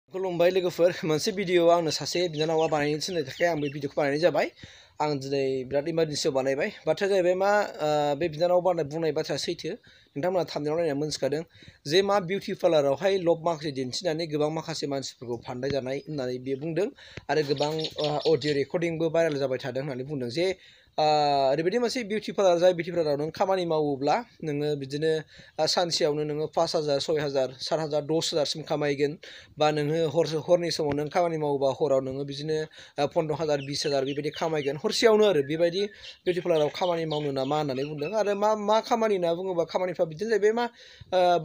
खुलुमबाय लोगोफोर मोनसे भिडिअ आंनो सासे बिनानावा बानायनो थिननायनि थाखाय आं बे भिडिअखौ बानायनाय जाबाय। आं दिनै बिराद इमारजेन्सियाव बानायबाय। बाथ्राया जाहैबाय मा बे बिनानाव बुंनाय बाथ्राया सैथो। नोंथांमोना थाम्बनेलाव नायनानै मोनथिखादों जे मा बिउटि पार्लारावहाय लब माखासे दिन्थिनानै गोबां माखासे मानसिफोरखौ फानदाय जानाय होननानै बियो बुंदों आरो गोबां अडिअ रेकर्डिंबो भाइरेल जाबाय थादों होननानै बुंदों जे ओरैबायदि मोनसे बिउटि पार्लार जाय बिउटि पार्लाराव नों खामानि मावोब्ला नोङो बिदिनो सानसेयावनो नोङो 5,000 6,000 7,000 10,000सिम खामायगोन बा नोङो हरनि समाव नों खामानि मावोबा हराव नोङो बिदिनो 15,000 20,000 बेबायदि खामायगोन हरसेयावनो आरो बेबायदि बिउटि पार्लाराव खामानि मावनो नामा होननानै बुंदों आरो मा खामानि होनना बुङोबा खामानिफ्रा बिदिनो जाहैबाय मा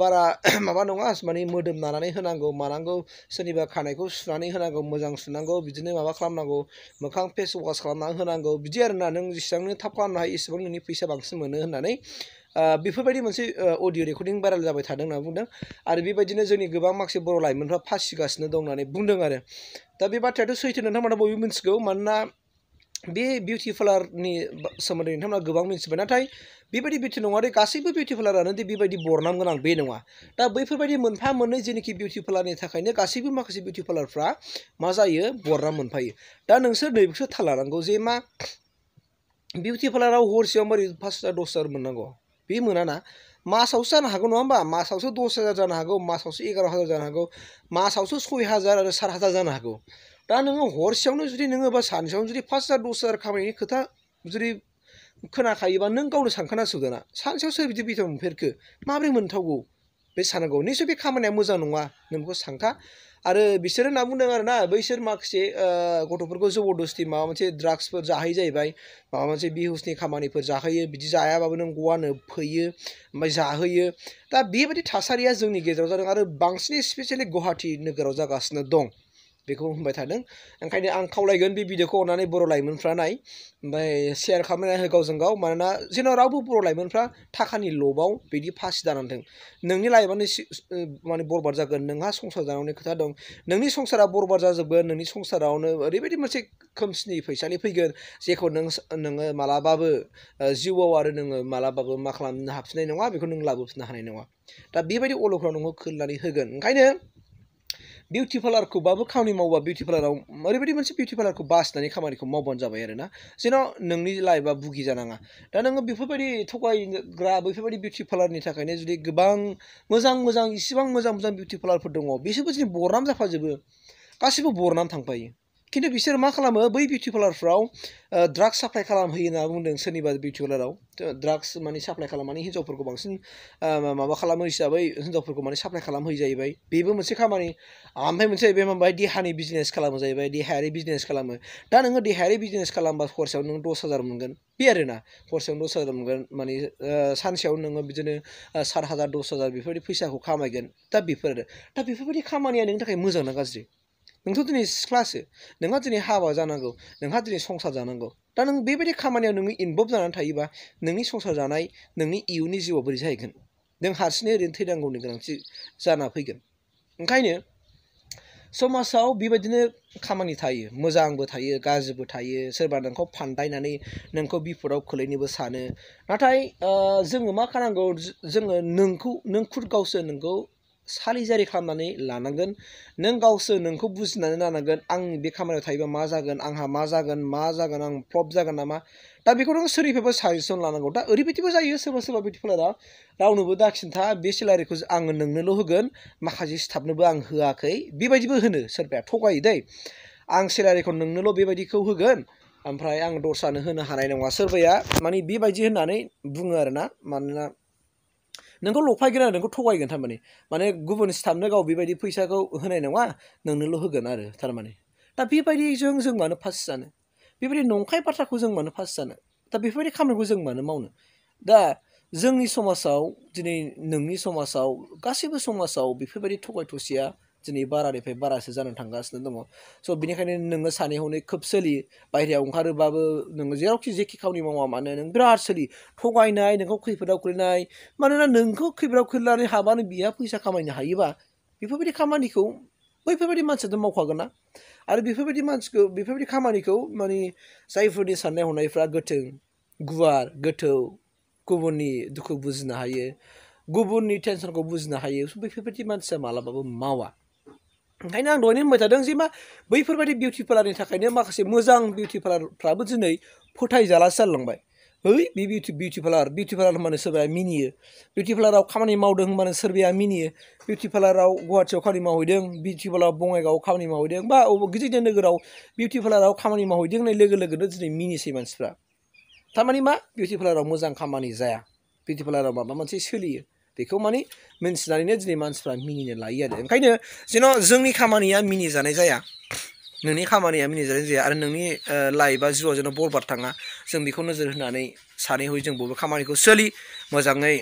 बारा माबा नङा माने मोदोम नानानै होनांगौ मानांगौ सोरनिबा खानायखौ सुनानै होनांगौ मोजां सुनांगौ बिदिनो माबा खालामनांगौ मोखां फेस वास खालामनानै होनांगौ बिदि आरोना नों जेसेबांनो थाब खालामनो हायो एसेबां नोंनि फैसा बांसिन मोनो होननानै बेफोरबायदि मोनसे अडिअ रेकर्डिं भाइरेल जाबाय थादों होनना बुंदों आरो बेबायदिनो जोंनि गोबां माखासे बर' लाइमोनफ्रा फासिगासिनो दं होननानै बुंदों आरो दा बे बाथ्रायाथ' सैथो नोंथांमोना बयबो मिथिगौ मानोना बे बिउटि पार्लारनि सोमोन्दै नोंथांमोना गोबां मिथिबाय नाथाय बेबायदि बिउटि नङा दे गासैबो बिउटि पार्लारानो दे बेबायदि बरनाम गोनां बे नङा दा बैफोरबायदि मोनफा मोननै जेनाखि बिउटि पार्लारनि थाखायनो गासैबो माखासे बिउटि पार्लारफ्रा मा जायो बरनाम मोनफायो दा नोंसोर नैबेखौसो थाल लानांगौ जे मा बिउटि पार्लाराव हरसेयाव मारै 5,000 10,000 मोननांगौ बे मोनाना मासावसो जानो हागौ नङा होमबा मासावसो 10,000 जानो हागौ मासावसो 11,000 जानो हागौ मासावसो 6,000 आरो 7,000 जानो हागौ दा नोङो हरसेयावनो जुदि नोङो बा सानसेयावनो जुदि 5,000 10,000 खामायनायनि खोथा जुदि खोनाखायोबा नों गावनो सानखानांसिगौ दाना सानसेयाव सोर बिदि बेथन मोनफेरखो माबोरै मोनथावगौ बे सानांगौ निश्चय बे खामानिया मोजां नङा नों बेखौ सानखा आरो बिसोरो होनना बुंदों आरोना बैसोर माखासे गथ'फोरखौ जबरदस्ति माबा मोनसे ड्राग्सफोर जाहोयो जाहैबाय माबा मोनसे बिहुसनि खामानिफोर जाहोयो बिदि जायाबाबो नों गवानो फैयो ओमफ्राय जाहोयो दा बेबायदि थासारिया जोंनि गेजेराव जादों आरो बांसिनै स्पेसियेलि गुवाहाटि नोगोराव जागासिनो दं बेखौ होनबाय थादों ओंखायनो आं खावलायगोन बे भिडिअखौ अननानै बर' लाइमोनफ्रा नाय ओमफ्राय शेयार खालामनानै हो गावजों गाव मानोना जेन' रावबो बर' लाइमोनफ्रा थाखानि लबाव बिदि फासि दानांथों नोंनि लाइफआनो माने बरबाद जागोन नोंहा संसार जानायनि खोथा दं नोंनि संसारा बरबाद जाजोबगोन नोंनि संसारावनो ओरैबायदि मोनसे खोमसिनि फैसालि फैगोन जेखौ नोङो मालाबाबो जिउआव आरो नोङो मालाबाबो मा खालामनो हाफिननाय नङा बेखौ नों लाबोफिननो हानाय नङा दा बेबायदि अलखफ्राव नोङो खोलनानै होगोन ओंखायनो बिउटि पार्लारखौबाबो खामानि मावबा बिउटि पार्लाराव ओरैबायदि मोनसे बिउटि पार्लारखौ बासिनानै खामानिखौ मावबानो जाबाय आरोना जेन' नोंनि लाइफआ बुगि जानाङा दा नोङो बेफोरबायदि थगायग्रा बेफोरबायदि बिउटि पार्लारनि थाखायनो जुदि गोबां मोजां इसिबां मोजां बिउटि पार्लारफोर दङ बिसोरबो जुदि बरनाम जाफाजोबो गासिबो बरनाम थांफायो खिन्थु बिसोर मा खालामो बै बिउटि पार्लारफ्राव ड्राग्स साप्लाइ खालामहोयो होनना बुंदों सोरनिबा बिउटि पार्लाराव ड्राग्स माने साप्लाइ खालामनानै हिन्जावफोरखौ बांसिन माबा खालामो हिसाबै हिन्जावफोरखौ माने साप्लाइ खालामहोयो जाहैबाय बेबो मोनसे खामानि ओमफ्राय मोनसे जाहैबाय माबाय देहानि बिजनेस खालामो जाहैबाय देहायारि बिजनेस खालामो दा नोङो देहायारि बिजनेस खालामबा हरसेयाव नों 10,000 मोनगोन बे आरोना हरसेयावनो 10,000 मोनगोन माने सानसेयाव नोङो बिदिनो 7,000 10,000 बेफोरबायदि फैसाखौ खामायगोन दा बेफोर आरो दा बेफोरबायदि खामानिया नोंनि थाखाय मोजां ना गाज्रि नोंथ' दिनै सिख्लासो नोंहा दिनै हाबा जानांगौ नोंहा दिनै संसार जानांगौ दा नों बेबायदि खामानियाव नोङो इनभल्भ जानानै थायोबा नोंनि संसार जानाय नोंनि इयुननि जिउआव बोरै जाहैगोन नों हारसिङै ओरैनो थैनांगौनि गोनांथि जाना फैगोन ओंखायनो समाजाव बेबायदिनो खामानि थायो मोजांबो थायो गाज्रिबो थायो सोरबा नोंखौ फानदायनानै नोंखौ बिपदआव खोलैनोबो सानो नाथाय जोङो मा खालामनांगौ जोङो नों खुद गावसो नोंखौ सालिजारि खालामनानै लानांगोन नों गावसो नोंखौ बुजिनानै लानांगोन आं बे खामानियाव थायोबा मा जागोन आंहा मा जागोन आं फ्लप जागोन नामा दा बेखौ नों सोरनिफ्रायबो साजेसन लानांगौ दा ओरैबायदिबो जायो सोरबा बिउटि पार्लारा रावनोबो दाखिन्था बे सेलारिखौ आङो नोंनोल' होगोन माखासे स्टाफनोबो आं होआखै बेबायदिबो होनो सोरबाया थगायो दै आं सेलारिखौ नोंनोल' बेबायदिखौ होगोन ओमफ्राय आं दस्रानो होनो हानाय नङा सोरबाया माने बेबायदि होननानै बुङो आरोना मानोना नोंखौ लफायगोन आरो नोंखौ थगायगोन थारमाने माने गुबुन स्टाफनो गाव बेबायदि फैसाखौ होनाय नङा नोंनोल' होगोन आरो थारमाने दा बेबायदिजों जों मानो फासि जानो बेबायदि नंखाय बाथ्राखौ जों मानो फासि जानो दा बेफोरबायदि खामानिखौ जों मानो मावनो दा जोंनि समाजाव दिनै नोंनि समाजाव गासैबो समाजाव बेफोरबायदि थगाय थसिया दिनै बारानिफ्राय बारासो जानो थांगासिनो दङ स' बेनिखायनो नोङो सानै हनै खोब सोलि बाहेरायाव ओंखारोबाबो नोङो जेरावखि जेखि खामानि मावा मानो नों बिराद सोलि थगायनाय नोंखौ खैफोदाव खोख्लैनाय मानोना नोंखौ खैफोदाव खोख्लैनानै हाबानो बिहा फैसा खामायनो हायोबा बेफोरबायदि खामानिखौ बैफोरबायदि मानसियाथ' मावखागोन ना आरो बेफोरबायदि खामानिखौ माने जायफोरनि साननाय हनायफ्रा गोथों गुवार गोथौ गुबुननि दुखु बुजिनो हायो गुबुननि टेनसनखौ बुजिनो हायो बेफोरबायदि मानसिया मालाबाबो मावा ओंखायनो आं दहायनो होनबाय थादों जे मा बैफोरबायदि बिउटि पार्लारनि थाखायनो माखासे मोजां बिउटि पार्लारफ्राबो दिनै फोथायजालासो जालांबाय ओइ बे बिउटि पार्लार होनबानो सोरबाया मिनियो बिउटि पार्लाराव खामानि मावदों होनबानो सोरबाया मिनियो बिउटि पार्लाराव गुवाहाटियाव खामानि मावहैदों बिउटि पार्लाराव बङाइगावआव खामानि मावहैदों बा अबेबा गिदिर गिदिर नोगोराव बिउटि पार्लाराव खामानि मावहैदों होननाय लोगो लोगोनो दिनै मिनिसै मानसिफ्रा थारमाने मा बिउटि पार्लाराव मोजां खामानि जाया बिउटि पार्लाराव माबा मोनसे सोलियो बेखौ माने मिन्थिनानैनो दिनै मानसिफ्रा मिनिनो लायो आरो ओंखायनो जेन' जोंनि खामानिया मिनिजानाय जाया नोंनि खामानिया मिनिजानाय जाया आरो नोंनि लाइफआ जिउआव जेन' बरबाद थाङा जों बेखौ नोजोर होनानै सानै हय जों बबे खामानिखौ सोलि मोजाङै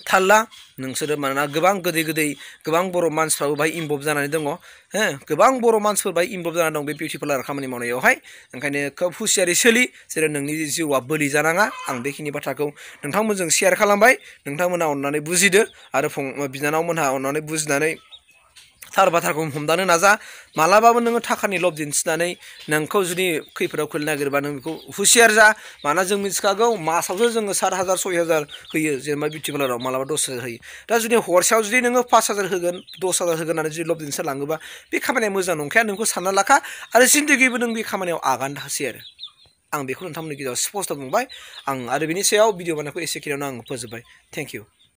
थाल ला नोंसोरो मानोना गोबां गोबां बर' मानसिफ्राबो बाहाय इनभल्भ जानानै दङ हो गोबां बर' मानसिफोर बाहाय इनभल्भ जानानै दं बे बिउटि पार्लार खामानि मावनायावहाय ओंखायनो खोब हुसियारै सोलि जेरै नोंनि जिउआ बोलि जानाङा आं बेखिनि बाथ्राखौ नोंथांमोनजों शेयार खालामबाय नोंथांमोना अननानै बुजिदो आरो बिनानावमोनहा अननानै बुजिनानै थार बाथ्राखौ हमदानो नाजा मालाबाबो नोङो थाखानि लब दिन्थिनानै नोंखौ जुदि खैफोदाव खोलैनो नागिरबा नों बेखौ हुसियार जा मानोना जों मिथिखागौ मासावसो जोङो 7,000 6,000 होयो जेनेबा बिउटि पार्लाराव मालाबा 10,000 होयो दा जुदि हरसेयाव जुदि नोङो 5,000 होगोन 10,000 होगोन होननानै जुदि लब दिन्थिना लाङोबा बे खामानिया मोजां नंखाया नोंखौ सानना लाखा आरो जिन्दगिबो नों बे खामानियाव आगान होसै आरो आं बेखौ नोंथांमोननि गेजेराव स्पष्ट बुंबाय आं आरो बेनि सायाव भिडिअ बानायखौ एसेखिनियावनो आं फोजोबबाय थेंक इउ